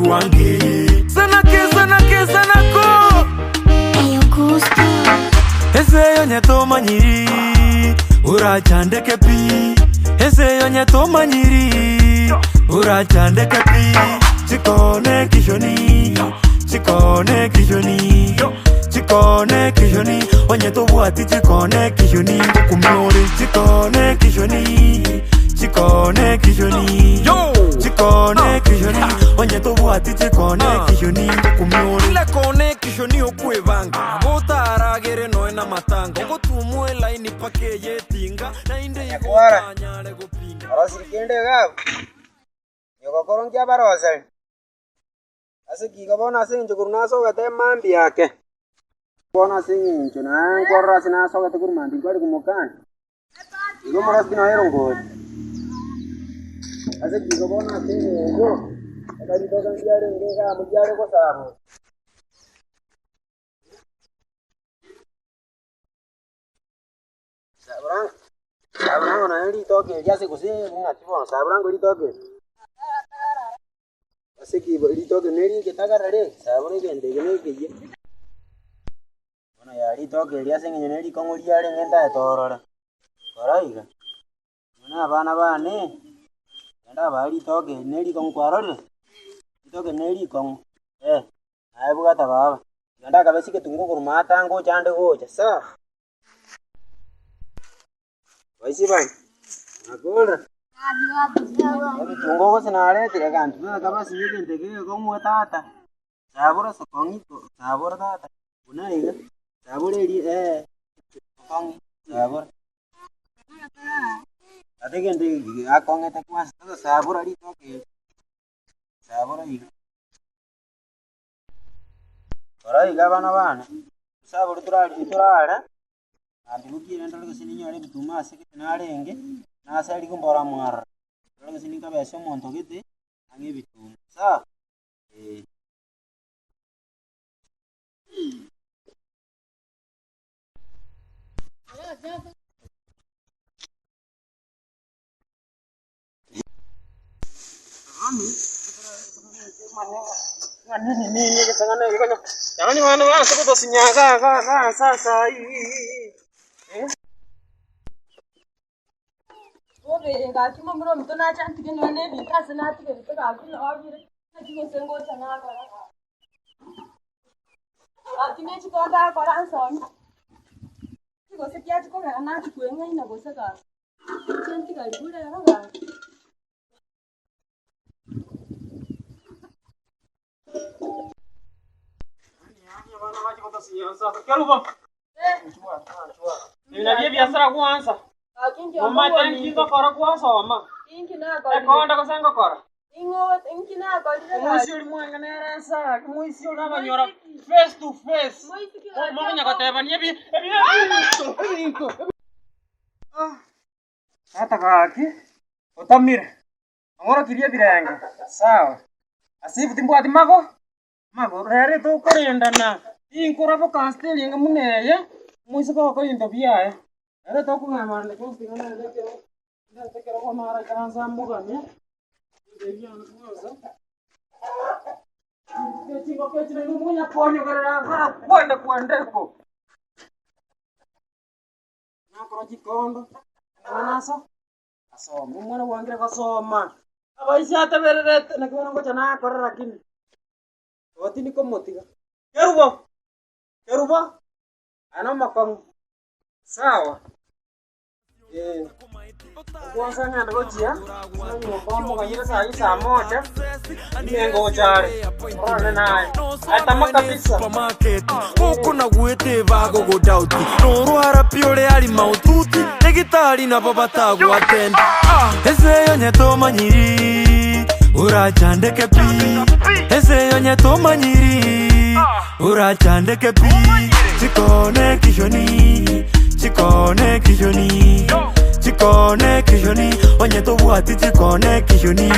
kiwange Sanake sanake sanako Ayo gusto. Ese onye tomanyiri Orachandeke pi Ese onye tomanyiri Orachandeke pi Chikone kishoni Chikone kishoni Chikone kishoni Onye tobwati chikone kishoni Ngokumiore Chikone kishoni Chikone kishoni Chikone kishoni Onye tobwati chikone kishoni Ngokumiore Kila kone kishoni okwebanga Botaragere noe na matanga Ogotumwa elaini paka eyetinga Naende Nyakwara. igotanyare gopinga Orosiri kende iga abwo, nyogokoro nki abaroseri? Ase ki igo bono ase eng'encho korwa nasogete emambia ake, bono ase eng'encho naye nkwarora ase nasogete korwa mambia nkware komokani, igo omorosi noyo erongori. Ase ki igo bono ase eng'encho, ekero ritoke ndiarenge iga amo riare gosabwa. Sabora ng'a nonya ritoke erio ase gose ng'aki bono, sabora ng'a ritoke eri. Ase ki ritoke ne rigetagara rende, sabora egento eke na ekeyia. Bono ya ritoke erio ase eng'encho ne rikong'u riarenge ntaete orore, kora iga, nonya na abana bane, genda abae ritoke eri ne rikong'u kwarorire? Ritoke eri ne rikong'u, eh, naye bwata baba, genda akabesi egetunguo korwa maate angocha ande gocha, sawa. Baisibani, nakorire ebitunguo gose naretire egento beka basi egento eke gekong'u tata, sabora ase kong'i sabora tata, buna iga, sabora eria eh, okong'e sabora. Tata egento eke akong'ete kwanza, sasa sabora ritoke eri, sabora iga. Kora iga abana bane, tosabore torarigie torare, naende bokiire ndore gose ninyore ebituma ase gete narenge, nasariwu mbora mwarora, ndore gose ninkabese omonto gete, ang'e ebituma, sawa eh. Bobe gaki momura ominto nache antige nonya na ebinto ase natigerete gaki noo bire, naki gose ngocha nakora gaki. Gaki ne chikondo akora nsomi, naki gose kiachia kogera nachia koeng'aina gose gaki. Inche ntigari rero gaki. Gaki inki Inki nakorire? Ing'o inki nakorire gaki? Moisiki gaki Tata gaki, otamire, ong'orokirie ebirenge, sawa, ase ebi timbwati mago magoro, rero tokorendana, tinkoraboka ase eringa buna eye, omoiseke ogokora ebinto biaye, rero tokogenda rende tiga nende ekero, ndete ekerogo naro aikaranse amoganie, ebinto ebi biane kwanza, chingoko echi naende omonye konyogerera igaa kwenda kwendeko. Nakora chikondo, omwana aso asome, omwana bwangire gosoma, abaisia atebererete naki bono ngocha nakora lakini obo tindi komotiga. Kerubo, kerubo, aye na omokong'u, sawa. Eh, okwansa ng'ende gochia ase enyomba omoganyire saa hii saa moja, ime ngocha are, ororane naye. Aye tama kabisa. Supermarket goko na gwete bagogodauti norwara pi ore ari maututi negitari nabo batagwatenda ese yonye tomanyiri orachandeke pi ese yonye tomanyiri orachandeke pi chikone kishoni chikone kishoni chikone kishoni onye tobwati chikone kishoni.